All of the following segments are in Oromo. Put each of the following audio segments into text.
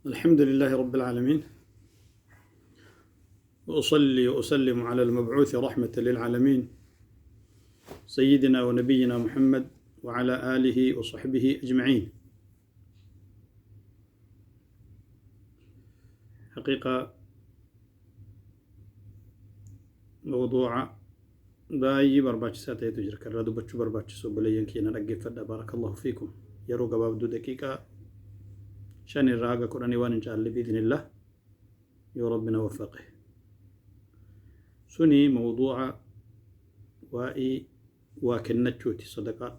الحمد لله رب العالمين، وأصلي وأسلم على المبعوث رحمة للعالمين، سيدنا ونبينا محمد وعلى آله وصحبه أجمعين. حقيقة موضوع baay'ee barbaachisaa ta'etu jira kan irraa dubbachuu barbaachisu. Obboleeyyan keenya, dhaggeeffadha, بارك الله فيكم. Yeroo gabaabduu daqiiqaa 5 irraa haga 10 waan hin caalle, بإذن الله, yoo rabbi na waffaqe. Suni mawduuca waa'ee waa kennachuuti, sadaqaa.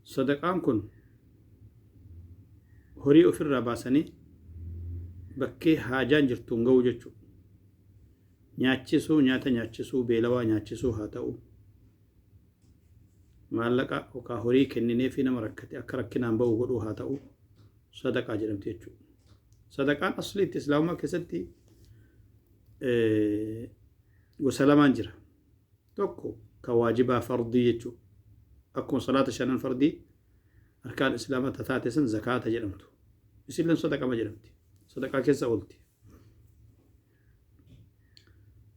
Sadaqaan kun horii ofirraa baasanii bakkee haajaan jirtuun ga'u jechuudha. Nyaachisuu, nyaata nyaachisuu, beelawaa nyaachisuu haa ta'u, maallaqa yookaan horii kenninee fi nama rakkate akka rakkinaan ba'u godhuu haa ta'u, sadaqaa jedhamti jechuudha. Sadaqaan asliitti islaamummaa keessatti gosa lamaan jira. Tokko ka waajibaa, fardii jechuudha. Akkuma salaata shanan fardii arkaan islaamaa taate san zakaata jedhamtu. Isilleen sadaqama jedhamti. Sadaqaa keessa oolti.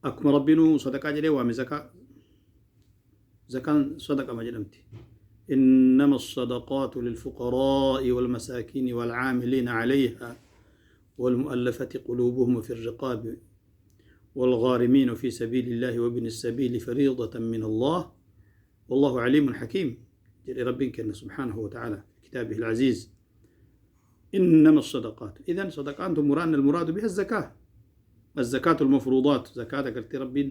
Akkuma rabbiinuu sadaqaa jedhee waame, zakaa, zakaan sadaqama jedhamti. إنما الصدقات للفقراء والمساكين والعاملين عليها والمؤلفة قلوبهم، في الرقاب والغارمين، في سبيل الله وابن السبيل، فريضة من الله، والله عليم حكيم. Jedhe rabbiin keenya سبحانه وتعالى في كتابه العزيز. إنما الصدقات، إذن صدقات المراد بها الزكاة، الزكاة المفروضات، زكاة gartee rabbiin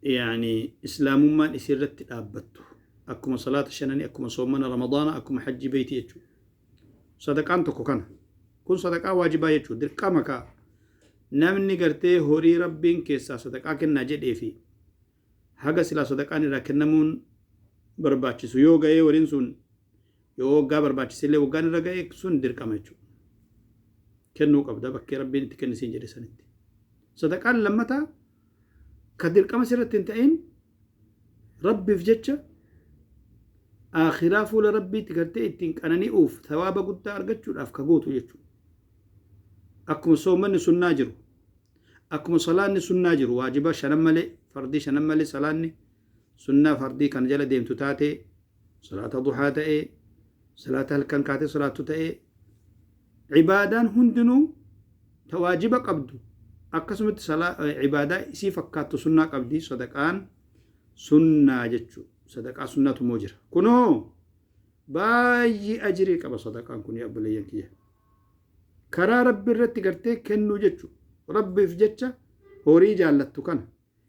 يعني islaamummaan isirratti dhaabbattu, akkuma salaata shananii, akkuma soomana ramadaana, akkuma hajji beetii jechuudha. Sadaqaan tokko kana. Kun sadaqaa waajibaa jechuudha. Dirqama kaa namni gartee horii rabbiin keessaa sadaqaa kennaa jedhee fi haga silaa sadaqaan irraa kennamuun barbaachisu yoo ga'ee, horiin sun yoo waggaa barbaachisillee waggaan irra ga'ee, sun dirqama jechuudha. Kennuu qabda bakkee rabbiin itti kennisiin jedhe sanitti. Sadaqaan lammataa ka dirqama sirratti hin ta'in, rabbiif jecha aakhiraa fuula rabbiitti gartee ittiin qanani'uuf, thawaaba guddaa argachuudhaaf ka gootu jechuudha. Akkuma soomanni sunnaa jiru, akkuma salaanni sunnaa jiru, waajiba shanan malee, fardii shanan malee, salaanni sunnaa fardii kan jala deemtu taate, salaata duhaa ta'ee, salaata halkan kaatee salaattu ta'ee, ibaadaan hundinuu ta waajiba qabdu akkasumatti ibaadaa isii fakkaattu sunnaa qabdi. Sadaqaan sunnaa jechuu, sadaqaa sunnaatu immoo jira. Kunoo baay'ee ajirii qaba sadaqaan kun, obboleeyyan kiyya. Karaa rabbi irratti gartee kennuu jechuu, rabbiif jecha horii jaallattu kana,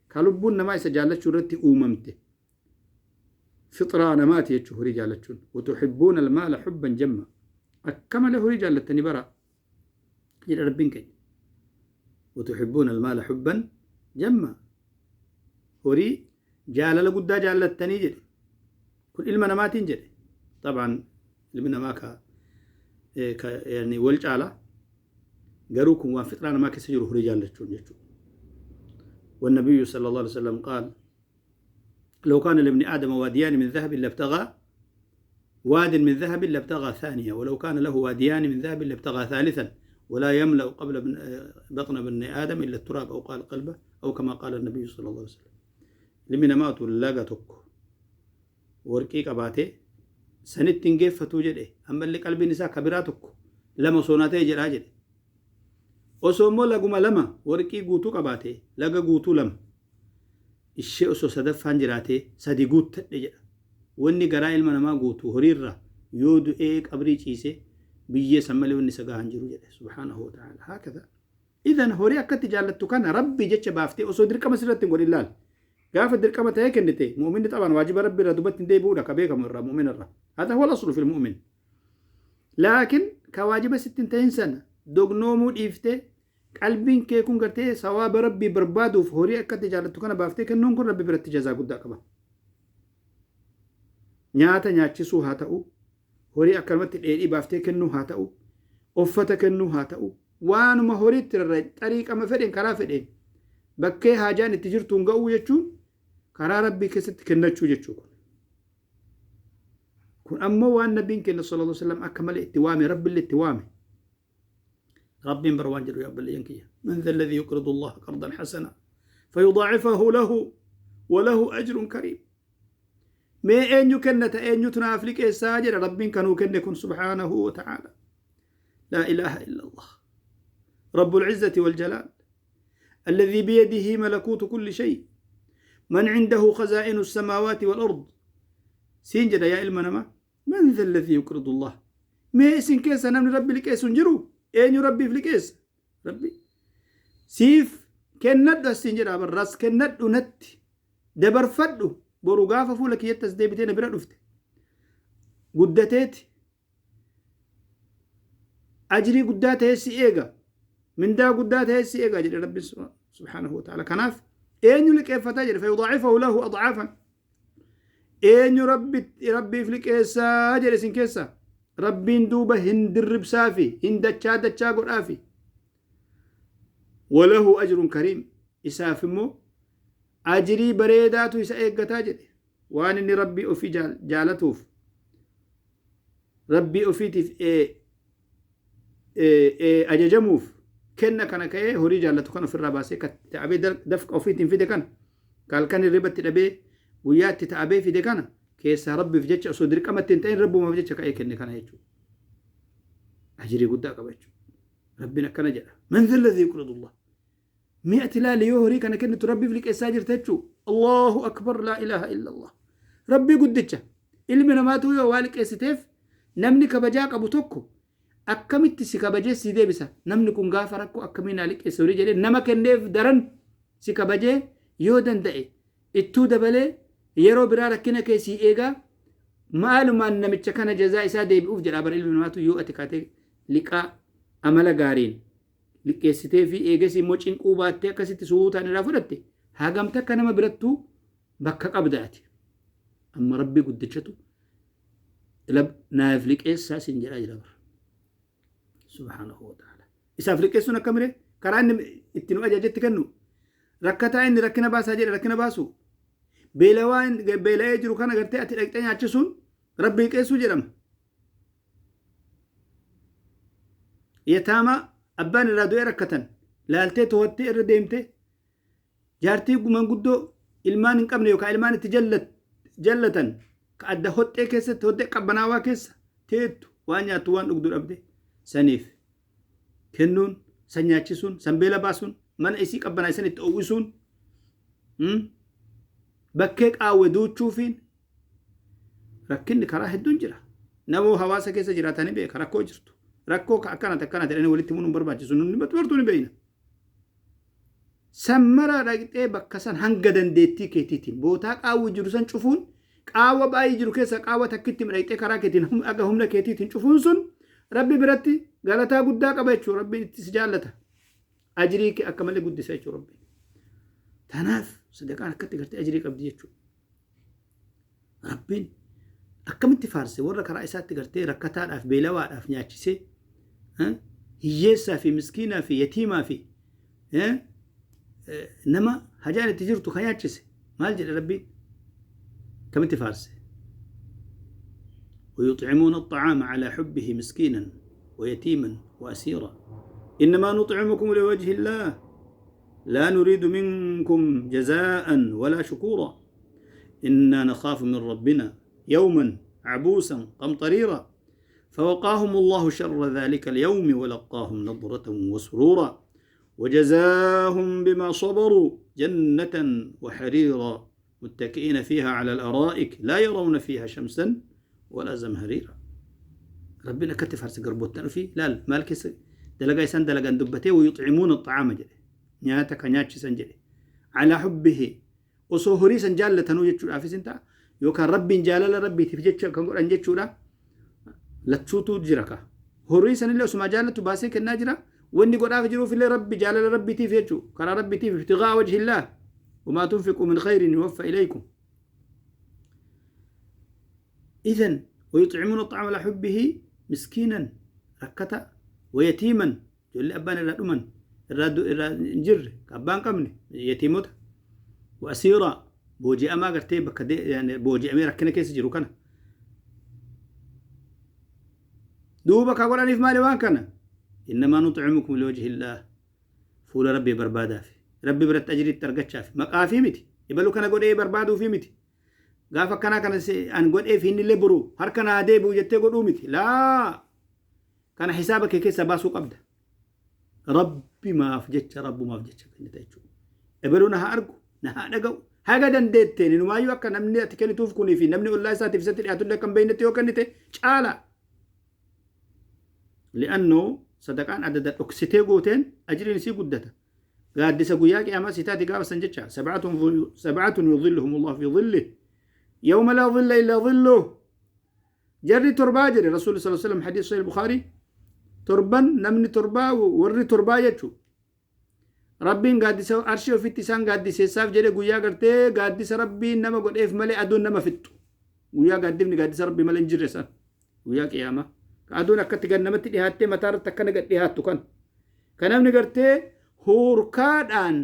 ka lubbuun namaa isa jaallachuu irratti uumamte, fixraa namaati jechuu horii jaallachuun. وتحبون المال حبا جما, akka malee horii jaallattanii bara jedha rabbiin keenya. وتحبون المال حبا جما, horii jaalala guddaa jaallattanii jedhe. Kun ilma namaatiin jedhe. طبعا ilmi namaa ka yani wal caala, garuu kun waan fixraa namaa keessa jiru, horii jaallachuun jechuudha. والنبي صلى الله عليه وسلم قال: لو كان لابن آدم واديان من ذهب لابتغى واد من ذهب لابتغى ثانيا، ولو كان له واديان من ذهب لابتغى ثالثا، ولا يملأ قبل بطن ابن آدم إلا التراب، أو قال قلبه، أو كما قال النبي صلى الله عليه وسلم. Ilmi namaatu laga tokko warqii qabaatee sanitti hin geeffatuu jedhe, ammallee qalbiin isaa kabiraa tokko lama osoo naa ta'e jedhaa jedhe. Osoo immoo laguma lama warqii guutuu qabaate, laga guutuu lama ishee osoo sadaffaan jiraatee sadi guuttadhe jedha. Wanni garaa ilma namaa guutu horiirra yoo du'ee qabrii ciise biyyee san malee wanni isa gahan jiru jedhe سبحانه وتعالى. هكذا إذن horii akkatti jaallattu kana rabbi jecha baaftee osoo dirqama sirratti hin godhin laal. Gaafa dirqama ta'ee kennite, mu'minni طبعا waajiba rabbi irraa dubbatti hin deebi'uudha ka beekamu irraa mu'min irraa. هذا هو الأصل في المؤمن. لكن ka waajiba sitti hin ta'in sana dognoomuu dhiiftee, qalbiin kee kun gartee sawaaba rabbii barbaaduuf horii akkatti jaallattu kana baaftee kennuun kun rabbi biratti jazaa guddaa qaba. Nyaata nyaachisuu haa ta'u, horii akkanumatti dheedhii baaftee kennuu haa ta'u, uffata kennuu haa ta'u, waanuma horiitti rarra'e xariiqama fedheen, karaa fedheen bakkee haajaan itti jirtuun ga'uu jechuun karaa rabbii keessatti kennachuu jechuu kun. Kun ammoo waan nabiin keenya sallallahu alaihi wasallam akka malee itti waame, rabbillee itti waame. Rabbiin bara waan jedhu yaa obboleeyyan kiyya. Man dha alladhi yuqridu Allaha qardan hasana fayudaa'ifahu lahu wa lahu ajrun kariim. Mee eenyu kennata eenyutu naaf liqeessaa jedha Rabbiin kanuu kenne kun subhaanahu wa ta'aala. Laa ilaaha illa Allah. Rabbul izzati wal jalaal. الذي بيده ملكوت كل شيء من عنده خزائن السماوات والأرض siin jedha yaa ilma namaa man dha alladhii yuqridu Allah mee isin keessa namni rabbi liqeessu hin jiru eenyu rabbiif liqeessa rabbi siif kennadhu asiin jedha barraas kennadhu natti dabarfadhu boru gaafa fuula kiyyatti as deebitee na bira dhufte guddateeti ajrii guddaa ta'ee si eega mindaa guddaa ta'ee si eega jedhe rabbi subhaanahu wa ta'ala kanaaf eenyu liqeeffataa jedhe fayudaa'ifahu lahu adcaafan Eenyu rabbiif liqeessaa jedhe isin keessa rabbiin duuba hin dirribsaafi hin dachaa dachaa godhaafi walahu ajrun kariim isaaf immoo ajrii bareedaatu isa eeggataa jedhe waan inni rabbii ofii jaalatuuf rabbii ofiitiif ajajamuuf kenna kana ka'ee horii jaallatu kan ofirraa baasee kan ta'abee dafqa ofiitiin fide kana ka halkan hirriba itti dhabee guyyaa itti ta'abee fide kana keessaa rabbiif jecha osoo dirqama itti hin ta'in rabbumaaf jecha ka'ee kenne kana jechuudha. Ajirii guddaa qaba jechuudha. Rabbiin akkana jedha. Man dhalladhii yuqridullah. Mee ati ilaali yoo horii kana kennitu rabbiif liqeessaa jirta jechuu. Allahu akbar laa ilaaha illallah. Rabbii guddicha. Ilmi namaatuu yoo waa liqeessiteef namni kabajaa qabu tokko akkamitti si kabajee si deebisa namni kun gaafa rakkoo akkamii naa liqeesse horii jedhee nama kenneef daran si kabajee yoo danda'e ittuu dabalee yeroo biraa rakkina kee sii eegaa maalumaan namicha kana jazaa isaa deebi'uuf jedhaa bara ilmi namaatu yoo ati kaatee liqaa amala gaariin liqeessitee fi eegasii immoo cinquu baattee akkasitti suutaan irraa fudhatte hagam takka nama birattuu bakka qabda ati amma rabbii guddichatu naaf liqeessaa sin jedhaa jira bara subhaanahu wa ta'ala isaaf liqeessuun akkamire karaa inni itti nu ajajetti kennu rakkataa inni rakkina baasaa jedhe rakkina baasu beelawaa beela'ee jiru kana gartee ati dhaqxee nyaachisuun rabbi liqeessuu jedhama yataama abbaan irraa du'ee rakkatan laaltee to'attee irra deemtee Jaartii manguddoo ilmaan hin qabne yookaan ilmaan itti jallatan ka adda hoxxee keessatti hoxxee qabbanaawaa keessa teettu waan nyaattu waan dhugdu dhabde saniif kennuun san nyaachisuun san beela baasuun mana isii qabbanaa isan itti uwwisuun bakkee qaawwe duuchuufiin rakkinni karaa hedduun jira. Namoo hawaasa keessa jiraatanii beeka rakkoo jirtu. Rakkoo ka akkanati akkanati jedhanii walitti himuun hin barbaachisu. Nunni martuu ni beekna. San maraa dhaqxee bakka san hanga dandeettii keetiitiin bootaa qaawwi jiru san cufuun qaawwa baay'ee jiru keessa qaawwa takkitti dhaqxee karaa keetiin aga humna keetiitiin cufuun sun rabbi biratti galataa guddaa qaba jechuudha. Rabbiin itti si jaallata. Ajrii kee akka malee guddisa jechuudha rabbiin. Tanaaf sadaqaan akkatti gartee ajrii qabdi jechuudha. Rabbiin akkamitti faarse warra karaa isaatti gartee rakkataadhaaf beelawaadhaaf nyaachisee hiyyeessaa fi miskiinaa fi yatiimaa fi nama hajaan itti jirtu kan nyaachise maal jedhe Rabbiin akkamitti faarse ويطعمون الطعام على حبه مسكينا ويتيما وأسيرا إنما نطعمكم لوجه الله لا نريد منكم جزاء ولا شكورا إنا نخاف من ربنا يوما عبوسا قمطريرا فوقاهم الله شر ذلك اليوم ولقاهم نضرة وسرورا وجزاهم بما صبروا جنة وحريرا متكئين فيها على الأرائك لا يرون فيها شمسا ولا زمهريرا ربنا كتف هرس قربوتنا في لا مالك دلقا يسان دلقا دبته ويطعمون الطعام جده nyaata ka nyaachisan jedhe calaa hubbihi osoo horii san jaallatanuu jechuudhaafis hin ta'a yookaan rabbiin jaalala rabbiitiif jecha kan godhan jechuudha lachuutu jira ka horii sanillee osumaa jaallatu baasee kennaa jira wanni godhaaf jiruuf illee rabbi jaalala rabbiitiif jechuu karaa rabbiitiif ibtigaa wajhillaah wamaa tunfiquu min khayrin yuwaffa ilaykum إذن ويطعمون الطعام على حبه مسكينا ركتا ويتيما Ijoollee abbaan irraa dhuman, irraa irraa hin jirre, ka abbaa hin qabne, yatiimota. Wa asiiraa, booji'amaa gartee bakka booji'amee rakkina keessa jiru kana. Duuba ka godhaniif maali waan kana? Innamaa nuximukum liwajhi illaah, fuula Rabbii barbaadaaf, Rabbi biratti ajriitti argachaaf, maqaafii miti, ebalu kana godhee barbaaduufii miti. Gaafa akkanaa kana an godheef innillee boru harka naa deebi'u jettee godhuu miti. Laa, kana hisaaba kee keessaa baasuu qabda. Rabbimaaf jecha, Rabbumaaf jecha kennita jechuudha. Ebaluu na haa argu, na haa dhaga'u. Haga dandeetteen inumaayyuu akka namni ati kennituuf kunii fi namni ollaa isaatiif isatti dhiyaatullee akka hin beeknetti yoo kennite caala. Li'annoo sadaqaan adada dhoksitee gooteen ajriin isii guddata. Gaaddisa guyyaa qiyaamaa si taati gaafa san jecha sab'atun yudhilluhum Allah fi dhillih yawma laa dhilla illaa dhilluh. Jarri torbaa jedhe Rasuulli sallallahu alaihi wasallam, hadiis Sahih Bukhaarii, torban namni torbaa, warri torbaa jechuun Rabbiin gaaddisa arshii ofitti isaan gaaddiseessaaf jedhe, guyyaa gartee gaaddisa Rabbiin nama godheef malee aduun nama fixxu, guyyaa gaaddifni gaaddisa Rabbii malee hin jirre san, guyyaa qiyaamaa ka aduun akkatti gad namatti dhihaattee mataa irratti akkana gad dhihaattu, kan ka namni gartee huurkaadhaan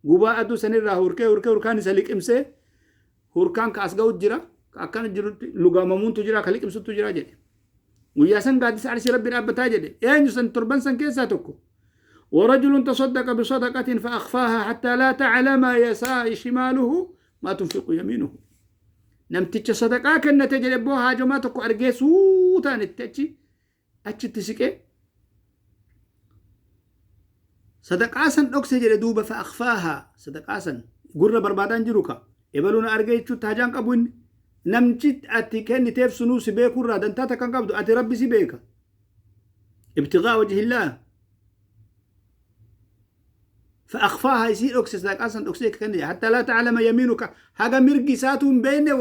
gubaa aduu sanirraa huurkee huurkee hurkaan isa liqimsee, hurkaan ka as ga'u jira, ka akkana jirutti lugaamamuuntu jira, ka liqimsutu jira jedhe. Guyyaa san gaaddisa arshii Rabbi dhaabbataa jedhe. Eenyu san? Torban san keessaa tokko, ورجل تصدق بصدقة فأخفاها حتى لا تعلم يسا شماله ما تنفق يمينه. Namticha sadaqaa kennate jedhe boo haajomaa tokko argee suutaan itti achi achitti siqee sadaqaa san dhokse jedhe. Duuba فأخفاها, sadaqaa san gurra barbaadaan jiru, ka ebaluu na argee jechuutti hajaan qabu. Inni namchi ati kenniteef sunuu si beekurraa dantaa takka hin qabdu, ati Rabbi si beeka. ابتغاء وجه الله فأخفاها, isii dhokse, sadaqaa san dhoksee kenne, حتى لا تعلم يمينك, haga mirgi isaatu hin beekne,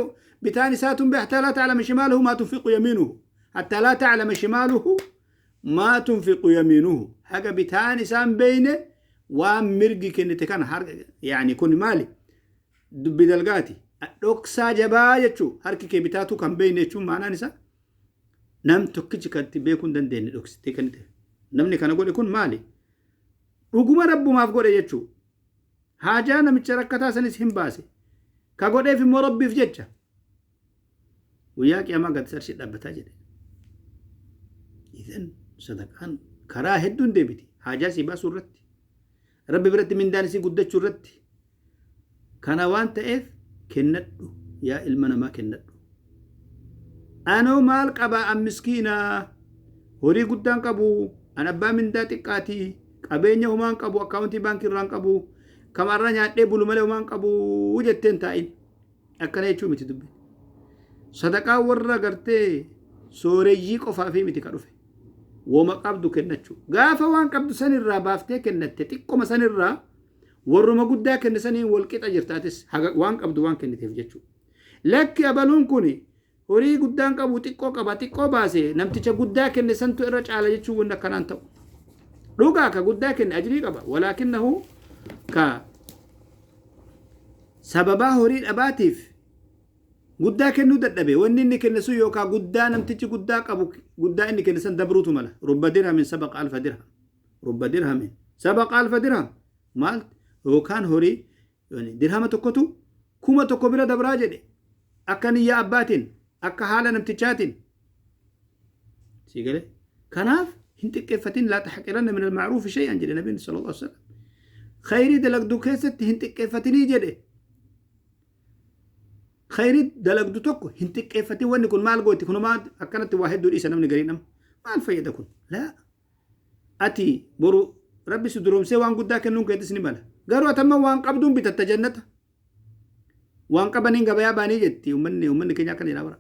bitaan isaatu hin beekne, حتى لا تعلم شماله ما تنفق يمينه, حتى لا تعلم شماله ما تنفق يمينه, haga bitaan isaa hin beekne waan mirgi kennite kana. Yani kun maali? Dubbi dalgaati, dhoksaa jabaa jechuu. Harki kee bitaatu kan beekne jechuun maanaan isaa nam tokkichi kan itti beekuu hin dandeenye dhoksitee kennite. Namni kana godhe kun maali? Dhuguma Rabbumaaf godhe jechuu. Haajaa namicha rakkataa sanis hin baase, ka godheef immoo Rabbiif jecha, guyyaa qiyaamaa gadi arshii dhaabbataa jedhe. Idan sadaqaan karaa hedduun deebiti, haajaa sii baasuu irratti, Rabbi biratti mindaan isii guddachuu irratti. Kana waan ta'eef kennadhu, yaa ilma namaa, kennadhu. Anoo maal qabaa? An miskiinaa, horii guddaan qabu, an abbaa mindaa xiqqaatii, qabeenya homaan qabu, akkaawuntii baankii irraan qabu, kamarra nyaadhee bulu malee homaan qabu jetteen taa'in. Akkana jechuu miti dubbi. Sadaqaa warra gartee sooreyyii qofaafi miti ka dhufe. Woma qabdu kennachuu. Gaafa waan qabdu sanirraa baaftee kennatte, xiqqoma sanirraa, warruma guddaa kenne saniin wal qixa jirtaatis waan qabdu waan kenniteef jechuudha. Lakki, abaluun kun horii guddaan qabu, xiqqoo qaba, xiqqoo baase, namticha guddaa kenne santu irra caala jechuun wanni akkanaan ta'u. Dhugaa ka guddaa kenne ajrii qaba. ولكنه ka sababaa horii dhabaatiif guddaa kennuu dadhabe, wanni inni kenne sun yookaan guddaa namtichi guddaa qabu guddaa inni kenne san dabruutu mala. رب درهم سبق ألف درهم، رب درهم سبق ألف درهم. Maal yookaan horii dirhama tokkotu 1000 bira dabraa jedhe, akka niyyaa abbaatiin, akka haala namtichaatiin si galee. Kanaaf hin xiqqeeffatin. لا تحقرن من المعروف شيئا jedhe Nabiin صلى الله عليه وسلم. Khayrii dalagdu keessatti hin xiqqeeffatinii jedhe. Khayrii dalagdu tokko hin xiqqeeffatin. Wanni kun maal gooti kunumaa akkanatti waa hedduu dhiisa namni garii, nama maal fayyada kun? Laa, ati boru Rabbi si duroomsee waan guddaa kennuun keetis ni mala. Garuu ati amma waan qabduun bitatta jannata. Waan qabaniin gabayaa baanii jetti ummanni keenya, akkana jedhaa bara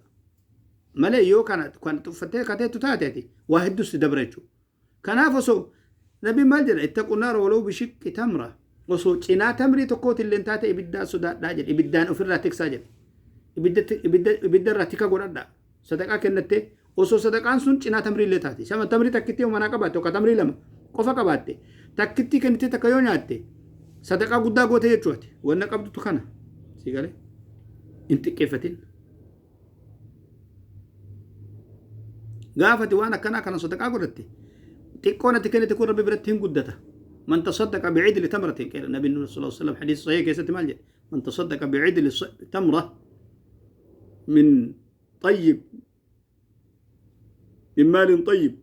malee, yoo kana kan tuffattee kateettu taate ati waa hedduu si dabra jechuudha. Kanaaf osoo Nabiin maal jedha? اتقوا النار ولو بشق تمرة. Osoo cinaa tamrii tokkooti illee taate ibiddaan sodaadhaa jedhe, ibiddaan ofirraa tiksaa jedhe. Ibidda irraa tika godhadhaa. Sadaqaa kennattee osoo sadaqaan sun cinaa tamrii illee taate, sama tamrii takkittii manaa qabaatte yookaan tamrii lama qofa qabaatte, takkittii kennitee takka yoo nyaatte, sadaqaa guddaa goote jechuudha. Wanna qabdutu kana si galee hin xiqqeeffatin. Gaafati waan akkanaa kana sadaqaa godhatte, xiqqoon ati kennite kun Rabbi biratti hin guddata. من تصدق بعدل تمرة, قال النبي صلى الله عليه وسلم حديث صحيح keessatti maal jedhe? من تصدق بعدل تمرة من طيب من مال طيب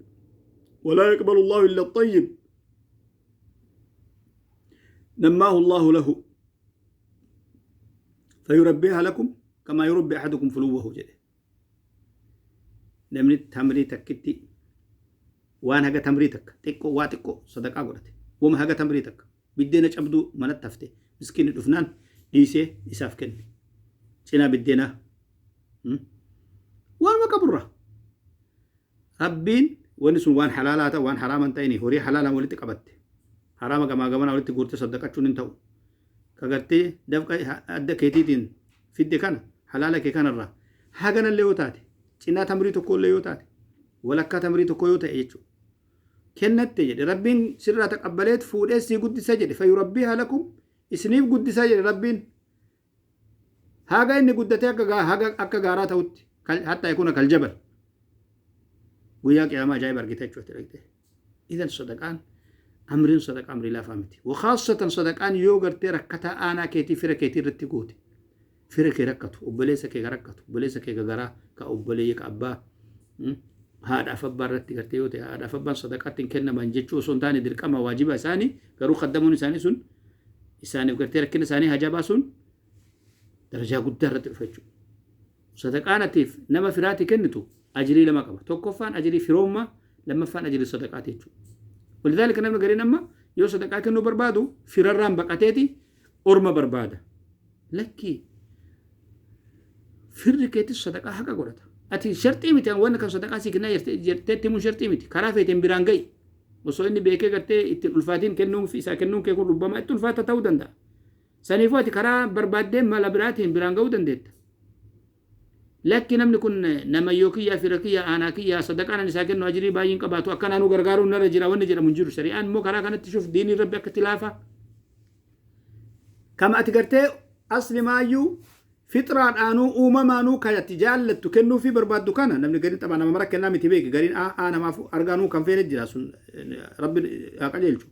ولا يقبل الله إلا الطيب نماه الله له فيربيها لكم كما يربي أحدكم فلوه jedhe. Namni tamrii takkitti, waan haga tamrii takka xiqqoo, waa xiqqoo sadaqaa godhate, wama haga tamrii takka, biddeena cabduu manatti hafte, miskiinni dhufnaan dhiisee isaaf kenne, cinaa biddeenaa waanuma qaburraa, Rabbiin wanni sun waan halaalaa ta'u, waan haraaman ta'ini, horii halaalaan walitti qabatte, haraama gamaa gamanaa walitti guurtee saddaqachuun hin ta'u. Ka gartee dafqa adda keetiitiin fidde kana, halaala kee kanarraa haganallee yoo taate, cinaa tamrii tokkollee yoo taate, walakkaa tamrii tokko yoo ta'e jechuudha. Kennatte jedhe, Rabbiin sirraa taqabbaleet fuudhee sii guddisa jedhe. فيربيها لكم, isiniif guddisa jedhe Rabbiin, haga inni guddatee akka gaaraa ta'utti, حتى يكون كالجبل. Guyyaa qiyaamaa ajaa'iba argite jechuudha dhaqxee. إذن sadaqaan, amriin sadaqaa amrii laafaa miti. وخاصة sadaqaan yoo gartee rakkataa aanaa keetii, fira keetii irratti goote, fira kee rakkatu, obboleessa kee rakkatu, obboleessa kee garaa, ka obboleeyya, ka abbaa, haadhaaf abbaa irratti gartee yoo ta'e, haadhaaf abbaan sadaqaatti hin kennaman jechuu osoo hin taane, dirqama waajiba isaanii, garuu kaddamuun isaanii sun isaaniif gartee rakkina isaanii hajaa baasuun darajaa guddaa irratti dhufa jechuudha. Sadaqaan atiif nama firaati kennitu ajirii lama qaba. Tokkoffaan ajirii firoommaa, lammaffaan ajirii sadaqaati jechuudha. ولذلك namni gariin amma yoo sadaqaa kennuu barbaadu firarraan baqateeti orma barbaada. Lakkii, firri keetis sadaqaa haqa godhata. Ati sharxii miti, wanni kan sadaqaa sii kennaa jettee himuun sharxii miti. Karaa feeteen biraan ga'i. Osoo inni beekee gartee ittiin ulfaatiin kennuun isaa kennuun kee kun lubbamaa itti ulfaata ta'uu danda'a. Saniifuu ati karaa barbaaddee mala biraatiin biraan ga'uu dandeetta. Lakki, namni kun nama yoo kiyyaa, fira kiyya, aanaa kiyya, sadaqaan ani isaa kennu ajirii baay'een qabaatu, akkanaa nu gargaaruun narra jira wanni jedhamu hin jiru. Shari'aan immoo karaa kanatti shuuf diinii Rabbi akkatti laafa. Kama ati gartee aslimaayyuu fixraadhaanuu uumamaanuu kan ati jaallattu kennuufii barbaaddu kana, namni gariin taphaa nama mara kennaa miti, beeki. Gariin aa namaaf argaanuu kan feene jira, sun Rabbi haa qajeelchu.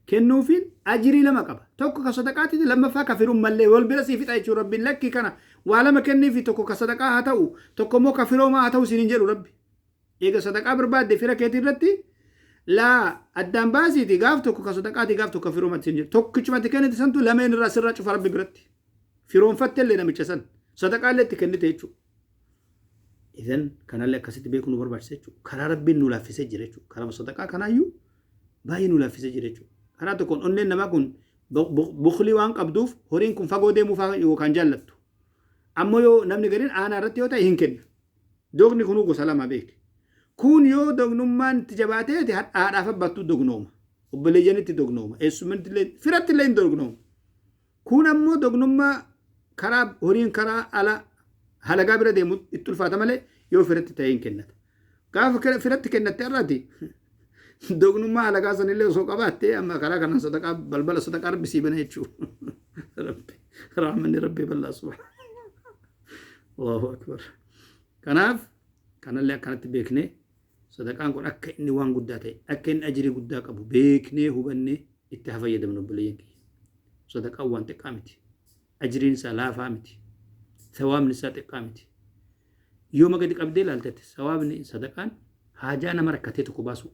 Kennuufiin ajirii lama qaba. Tokko ka sadaqaati, lammaffaa ka firummallee wal bira sii fixa jechuudha Rabbiin. Lakki, kana waa lama kenniifi, tokko ka sadaqaa haa ta'u, tokko immoo ka firoomaa haa ta'u siin hin jedhu Rabbi. Eega sadaqaa barbaadde fira keetii irratti laa addaan baasiiti, gaaf tokko ka sadaqaati, gaaf tokko ka firoomaati siin jedhu. Tokkichumatti kennite santu lameen irraa sirraa cufa Rabbi biratti. Firoonfatte illee namicha san sadaqaa illee itti kennite jechuudha. إذن kanallee akkasitti beekuu nu barbaachisa jechuudha. Karaa Rabbiin nu laaffisee jira jechuudha. Karaa sadaqaa kanaayyuu baay'ee nu laaffisee jira jechuudha. Karaa tokkoon onneen namaa kun buklii waan qabduuf horiin kun fagoo deemuu yookaan jaallattu. Ammoo yoo namni gariin aanaa irratti yoo ta'e hin kenna. Dogni kunuu gosa lama beeki. Kun yoo dognummaan itti jabaatee haadhaaf abbaattuu dognooma. Obboleeyyanitti dognooma. Eessumatti illee, firatti illee hin dognooma. Kun ammoo dognummaa karaa horiin karaa ala halagaa bira deemu itti ulfaata malee, yoo firatti ta'e hin kennata. Gaafa firatti kennatte irraati dognummaa halagaa sanillee osoo qabaatte, amma karaa kanaan sadaqaa, balbala sadaqaa Rabbi sii bana jechuudha. Rabbi rahmanni Rabbi bal'aa, سبحان الله أكبر. Kanaaf kanallee akkanatti beeknee, sadaqaan kun akka inni waan guddaa ta'e, akka inni ajirii guddaa qabu beeknee hubannee itti haa fayyadamnu, obboleeyyan kiyya. Sadaqaan waan xiqqaa miti. Ajiriin isaa laafaa miti. Sawaabni isaa xiqqaa miti. Yooma gadi qabdee ilaaltette, sawaabni sadaqaan haajaa nama rakkatee tokko baasu.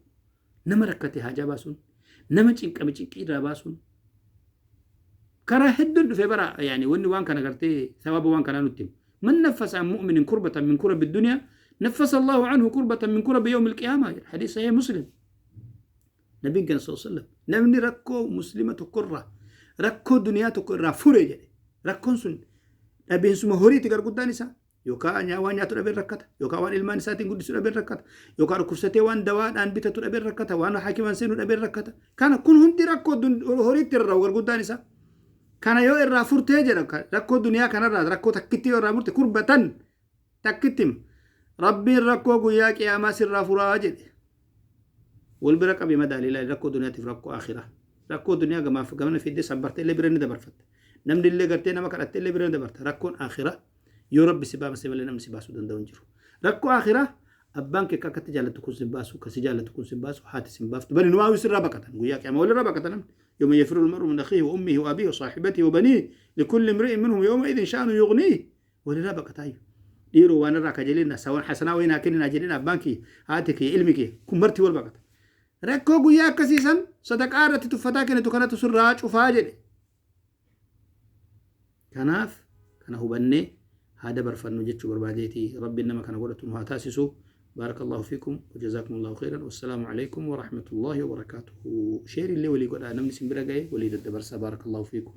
Nama rakkate haajaa baasuun, nama cinqame cinqii irraa baasuun karaa hedduun dhufee bara, يعني wanni waan kana gartee sawaaba waan kanaa nutti himu. من نفس عن مؤمن كربة من كرب الدنيا نفس الله عنه كربة من كرب يوم القيامة، حديث صحيح مسلم. Nabiin keenya صلى الله عليه وسلم namni rakkoo muslima tokkorraa, rakkoo duniyaa tokko irraa fure jedhe. Rakkoon sun dhabeensuma horiiti garguddaan isaa, yookaan waan nyaatu dhabeen rakkata, yookaan waan ilmaan isaatiin guddisu dhabeen rakkata, yookaan dhukkubsatee waan dawaadhaan bitatu dhabeen rakkata, waan hakiman seenu dhabeen rakkata. Kana kun hundi rakkoo horiitti irraa garguddaan isaa. Kana yoo irraa furtee jedha, rakkoo duniyaa kanarraa rakkoo takkitti yoo irraa murte, كربة takkitti, Rabbiin rakkoo guyyaa qiyaamaa sirraa furaa jedhe. Wal bira qabi madaalii rakkoo duniyaatiif rakkoo akhiraa. Rakkoo duniyaa gamaaf gamana fiddee sabbartee illee bira ni dabarfatta. Namni illee gartee nama kadhattee illee bira ni dabarta. Rakkoon akhiraa yoo Rabbi si baase malee namni si baasuu danda'u hin jiru. Rakkoo akhiraa abbaan kee akkatti jaallatu kun si baasu, kasi jaallatu kun si baasu, haati si baaftu. Bani numaa sirraa baqatan, guyyaa qiyaamaa walirraa baqatan namni. يوم يفر المرء من أخيه وأمه وأبيه وصاحبته وبنيه لكل امرئ منهم يومئذ شأن يغنيه. Walirraa baqataayyuu. Dhiiroo waan irraa kajeelina sawan hasanaa wayii naa kenninaa jedhina abbaan kiyya haati kiyya ilmi kiyya kun marti wal baqata. Rakkoo guyyaa akkasii san sadaqaa irratti tuffataa kennitu kanatu sirraa cufaa jedhe. Kanaaf kana hubannee haa dabarfannu jechuu barbaadeeti. Rabbiin nama kana godhatu nu haa taasisu. Baarakallahu fiikum wajazaakumullaahu khayran wassalaamu alaikum warahmatullaahi wabarakaatuhu. Sheerii illee walii godhaa namni isin bira ga'e walii daddabarsaa. Baarakallahu fiikum.